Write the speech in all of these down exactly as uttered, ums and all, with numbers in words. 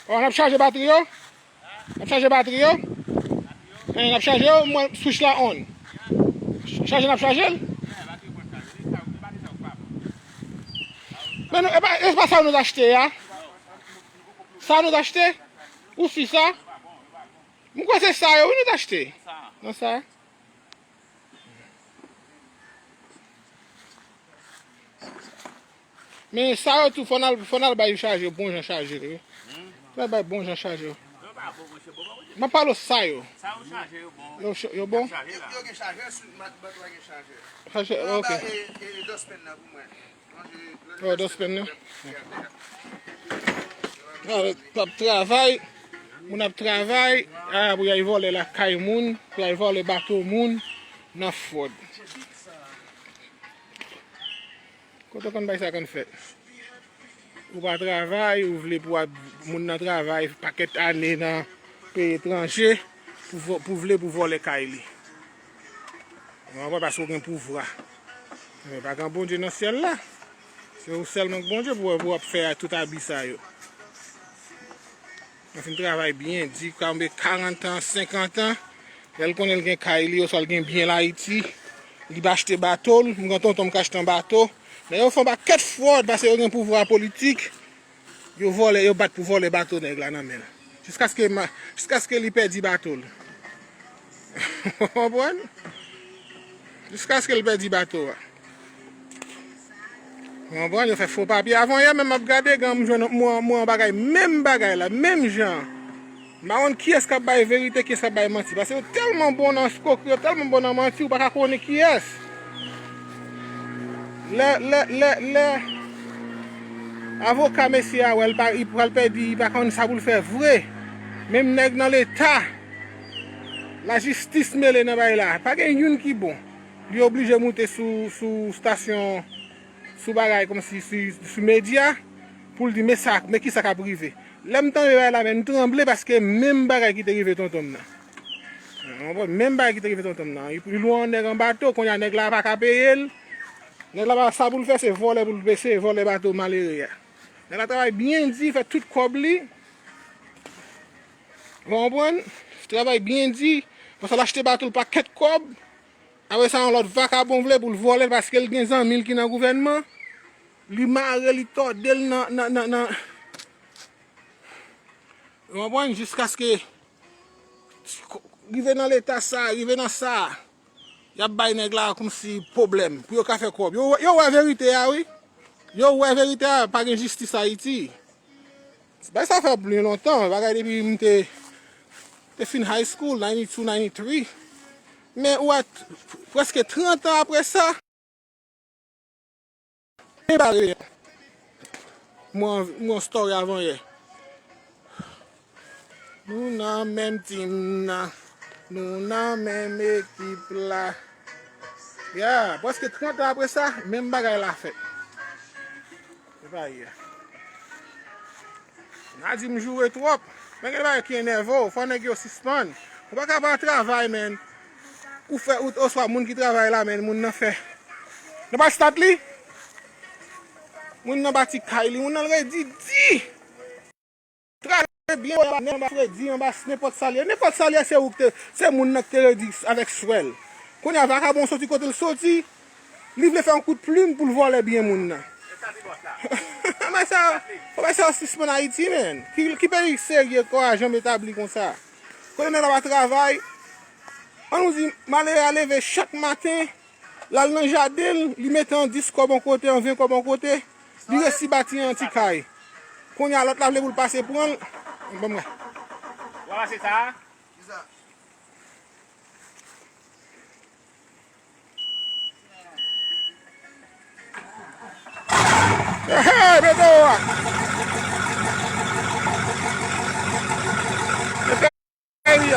Ò, n ap chaje batri yo? N ap chaje batri yo? Hein, n ap chaje yo, mwen switch la on. Chaje n ap chaje l? Men nou, e pa, e pa sa nou t achte a? Sa nou t achte? Ou si sa? M kwè se sa yo, wi, nou t achte. Nan sa. Men sa yo tou, fò n al, fò n al bay chaje yo, bon jan chaje yo, wi. Fò n al bay bon jan chaje yo. M ap pale w sa yo. Yo ch-, yo bon? Yo gen chajè sou mat, bat la gen chajè. Chajè, ok. Anba, e, e, e dustbin nan pou mwen. Oh, dustbin nan. Ah, t ap travay. Moun ap travay. Ah, pou y al vòlè lakay moun. Pou y al vòlè bato moun. Nan Fòd. Kote w konn bay sa konn fèt? Ou pa travay, ou vle pou ap, moun nan travay pakèt ane nan peyi etranje, pou vò-, pou vle pou vòlè kay li. Ou konprann? Paske w gen pouvwa. Men pa gen Bondye nan syèl la. Se ou sèlman k Bondye pou, pou w ap fè tout abi sa yo. Mwen fin travay byen di, kanpe karant an, senkant an. Lè l konnen l gen kay li, oswa l gen byen l Ayiti, li pa achte bato l, m gen tonton m k achte yon bato. Men yo fè yon pakèt fwòd, paske yo gen pouvwa politik. Yo vòlè, yo bat pou vòlè bato nèg la nan men l. Jiskaske ma-, jiskaske li pèdi bato l. Ou konprann? Jiskaske l pèdi bato a. Ou konprann? Yo fè fo papye. Avanyè menm m ap gade, gen m jwenn, m wè, m wè yon bagay, menm bagay la, menm jan. M pa konn kiyès k ap bay verite, kiyès k ap bay manti. Paske yo tèlman bon nan eskokri, yo tèlman bon nan manti, ou pa ka konnen kiyès. Lè, lè, lè, lè avoka mesye a wè l pa, li pral pèdi, li pa konn sa pou l fè vre. Menm nèg nan Leta, lajistis mele nan bagay la. Pa gen youn ki bon. Li oblije moute sou, sou stasyon, sou bagay kòmsi, sou, sou medya, pou l di, men sa, men kisa k ap rive. Lè m tande bagay la, men m tranble paske menm bagay ki te rive tonton m nan. Ou konprann? Menm bagay ki te rive tonton m nan. Li, li lwe yon nèg an bato, kounye a nèg la pa ka peye l. Nèg la pa sa pou l fè, se vòlè pou l eseye vòlè bato malere a. Nèg la travay byen di, fè tout kòb li. Ou konprann? Travay byen di. Konsa l achte bato l pakèt kòb. Apre sa, yon lòt vakabon vle pou l vòlè l paske l gen zanmi l ki nan gouvènman. Li mare, li tòde l nan, nan, nan, nan. Ou konprann? Jiskaske rive nan leta sa, rive nan sa. Y ap bay nèg la kòmsi pwoblèm pou yo ka fè kòb. Yo, yo wè verite a, wi. Yo wè verite a, pa gen jistis Ayiti. Bagay sa fè byen lontan, bagay depi m te, te fin high school, ninety-two, ninety-three. Men ou wè, t-, prèske trant an apre sa, men bagay, mwen, mwen story avanyè. Nou nan menm team nan, nou nan menm ekip la. Ya, prèske trant an apre sa, menm bagay la fèt. Se pa ye. N a di m joure twòp. Men gen bagay ki enève w, fò nèg yo sispann. Ou pa ka pa travay, men. Ou fè, ou, oswa moun ki travay la, men, moun nan fè. Nan pa stat li? Moun nan bati kay li, moun nan redi di. Travay byen, anba fredi, anba nenpòt sa l ye. Nenpòt sa l ye, se ou ki te, se moun nan ki te redi avèk swè l. Kounye a, vakabon soti kote l soti, li vle fè yon kout plim pou l vòlè byen moun nan. Bagay sa, bagay sa sispann Ayiti, men. Ki, ki peyi serye k ap janm etabli konsa? Kote nèg la pa travay, ann nou di, malere a leve chak maten, l al nan jaden l, li mete yon dis kòb yon kote, yon ven kòb yon kote, li resi bati yon ti kay. Kounye a, lòt la vle pou l pase pran l. Ban m wè. Ou pa pase sa a? Ehe, mete w a. Mete w a. Yo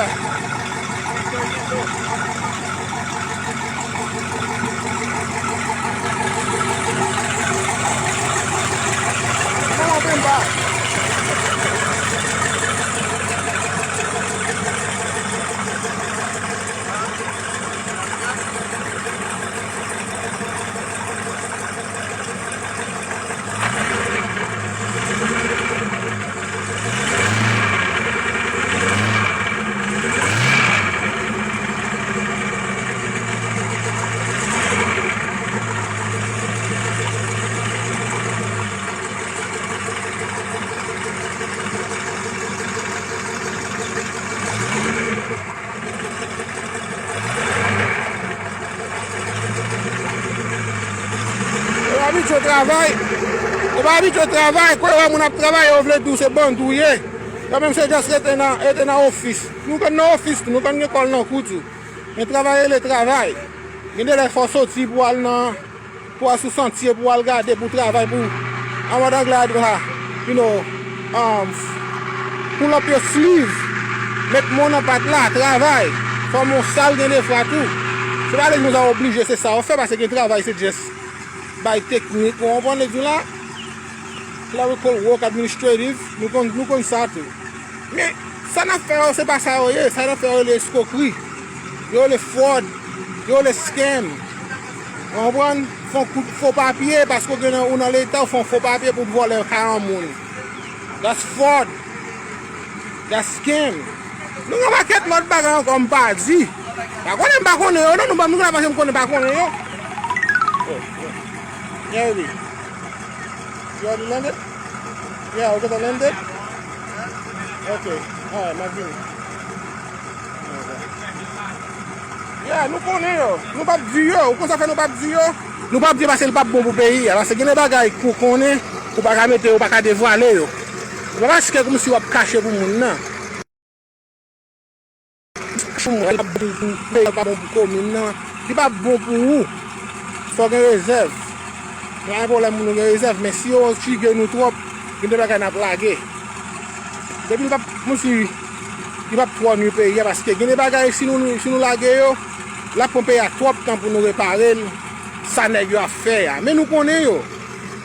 pa abitye travay. Yo pa abitye travay. Kwen yo wè moun ap travay, yo vle di w se bandi w ye. Yo menm se just rete nan, rete nan ofis. Nou konn nan ofis tou, nou konn gen kòl nan kou tou. Men travay rele travay. Gen de lè fò w soti pou w al nan, pou w al sou santye, pou w al gade, pou w travay, pou w, an mòd anglè a di konsa, you know, um, pull up your sleeve, met men w nan pat la, travay, fòme w sal gen de fwa tou. Se pa lè nou sa oblije se sa w fè, paske gen travay se just bay teknik, ou konprann lè di w la? Clerical work, administrative, nou konn, nou konn sa tou. Men, sa n ap fè yo, se pa sa yo ye. Sa n ap fè yo rele eskokri. Yo rele fwòd. Yo rele scam. Ou konprann? Fè yon kout fo papye, paske w gen nan, ou nan leta, ou fè yon fo papye pou w vòlè karan moun. That's fraud. That's scam. Nou gen pakèt lòt bagay ankò m pa di. Pa konnen m pa konnen yo, non, nou pa, nou gen la pase m konnen pa konnen yo. Oh, yeah. Yeah, baby. You already landed? Yeah, we got landed? Okay. Alright, m ap vini. Yeah, nou konnen yo. Nou p ap di yo. Ou konn sa fè nou p ap di yo? Nou p ap di paske li p ap bon pou peyi a. Paske gen de bagay ke w konnen, ou pa ka mete yo, ou pa ka devwale yo. Se pa paske kòmsi w ap kache pou moun nan. Pou mwen, li pa bon pou peyi, li pa bon pou komin nan, li pa bon pou ou. Fò gen rezèv. Pa gen pwoblèm pou nou gen rezèv, men si yo trigger nou twòp, gen de bagay n ap lage. Depi li p ap, kòmsi, li p ap twò nwi peyi a, paske gen de bagay, si nou, si nou lage yo, l ap pran peyi a twòp tan pou nou repare l, sa nèg yo ap fè a. Men nou konnen yo.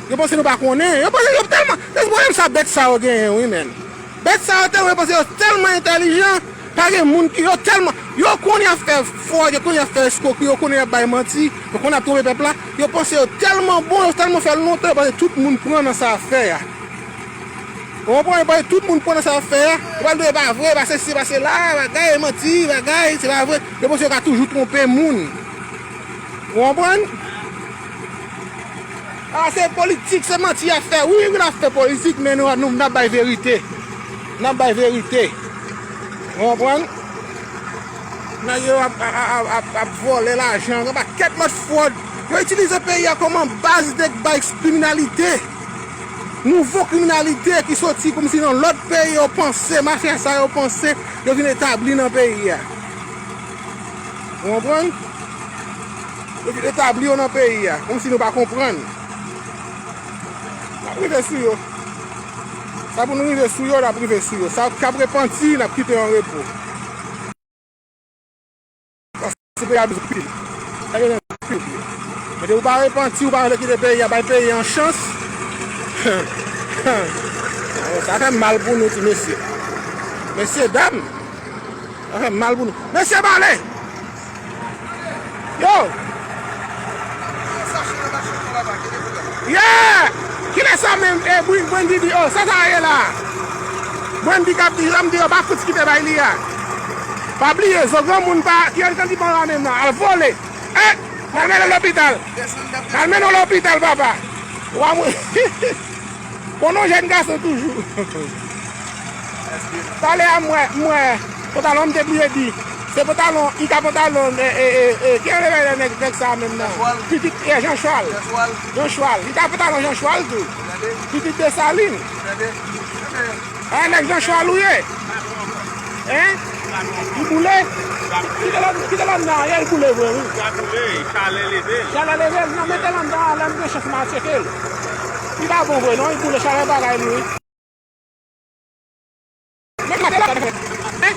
Yo panse nou pa konnen. Yo panse yo tèlman, se pwoblèm sa bèt sa yo genyen, wi, men. Bèt sa yo tèlman, yo panse yo tèlman entèlijan, pa gen moun ki, yo tèlman, yo konnen y ap fè fwòd, yo konnen y ap fè eskokri, yo konnen y ap bay manti, yo konnen y ap twonpe pèp la, yo panse yo tèlman bon, yo tèlman fè l lontan, yo panse tout moun pran nan sa y ap fè a. Ou konprann? Yo panse tout moun pran nan sa y ap fè a, yo pral di e pa vre, e pa sesi, e pa sela, bagay, manti, bagay, se pa vre. Yo panse yo ka toujou twonpe moun. Ou konprann? A, se politik, se manti y ap fè. Wi, wi, n ap fè politik, men nou, nou, n ap bay verite. N ap bay verite. Ou konprann? Nèg yo ap, ap, ap, ap, ap vòlè lajan, gen pakèt lòt fwòd. Yo itilize peyi a kòm baz de bay kriminalite. Nouvo kriminalite ki soti kòmsi nan lòt peyi, yo panse, mafya sa yo panse, yo vin etabli nan peyi a. Ou konprann? Yo vin etabli yo nan peyi a, kòmsi nou pa konprann. N ap rive sou yo. Sa pou nou rive sou yo, n ap rive sou yo. Sa k ap repanti, n ap kite yo an repo. Paske peyi a bezwen pil. Sa gen pil. Men depi w pa repanti, w pa vle kite peyi a, bay peyi a yon chans. Sa fè m mal pou nou, ti mesye. Mesye dam, sa fè m mal pou nou. Mesye pale! Yo! Yeah! Kilè sa menm? E, Bwen-, Bwendy di, oh, sa sa ye la? Bwendy k ap di, jan m di yo, pa fout kite bay li a. Pa bliye, zo granmoun pa, ki an kanti ban la menm nan, al vole. Eh! Al mennen lopital. Al mennen lopital, papa. Wa mwen. Bon, non, jèn gason toujou. Talè a, m wè, m wè pantalon, m te bliye di. Se pantalon, li ka pantalon, e, e, e, e, ki anlè nèg, nèg sa menm nan? Pitit, e, Jean Chwal. Jean Chwal. Li ka pantalon Jean Chwal tou. Pitit Desalin. A, nèg Jean Chwal ou ye? Hein? Li boule? Kite lòt, kite lòt nan, li boule vre, wi. Sa boule, chalè leve l. Chalè leve l, non, mete l anndan, lè m gen chans, m a tcheke l. Li pa bon vre, non, li boule, chalè bagay li, wi. Mete l anndan, hein?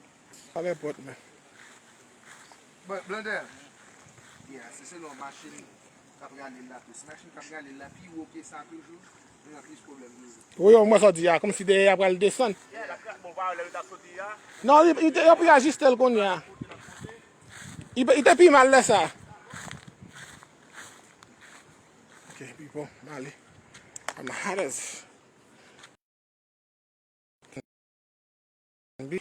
Pa nenpòt, men. Bon, Blondè. Yeah, se selon machin k ap rale l la tou. Si machin k ap rale l la pi wo ke sa toujou, nou gen plis pwoblèm toujou. Wi, yo, mwen sa di a, kòmsi dèyè a pral desann. Yeah, l ap rale, bon, pa lè l ta soti a. Non, li, li te, yo pi ajiste l kounye a. Li, li te pi mal lè sa. Ok, people, m ale. I'm hot as can be.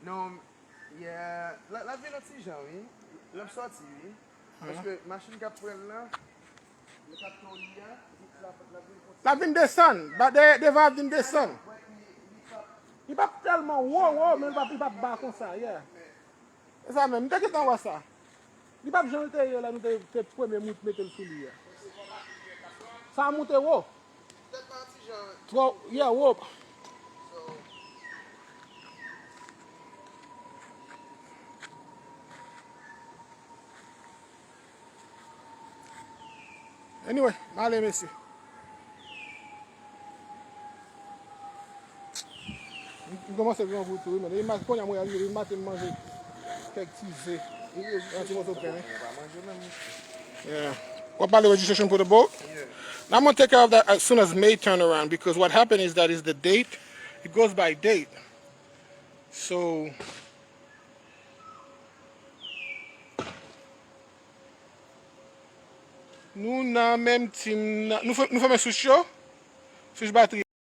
Non, yeah, l ap, l ap vin yon ti jan, wi. L ap sòti, wi. Paske machin k ap pran l lan, yo t ap tou li a, li t ap, l ap vin konsa. L ap vin desann, ba de, devan ap vin desann. Li p ap tèlman wo, wo, men li p ap, li p ap ba konsa, yeah. E sa menm, m te gentan wè sa. Li p ap jan l te ye lè nou te, te premye mout mete l sou li a. Sa a moute wo. Twò, yeah, wo. Anyway, m ale, mesye. M, m kòmanse grangou tou, wi, men. Depi ma-, kounye a mwen rive, depi maten m manje kèk ti ze, yon ti moso pen. Yeah. W ap pale registration for the boat? Now I'm gonna take care of that as soon as May turn around, because what happened is that is the date. It goes by date. So, nou nan menm team nan. Nou fè, nou fèmen switch yo? Switch batri.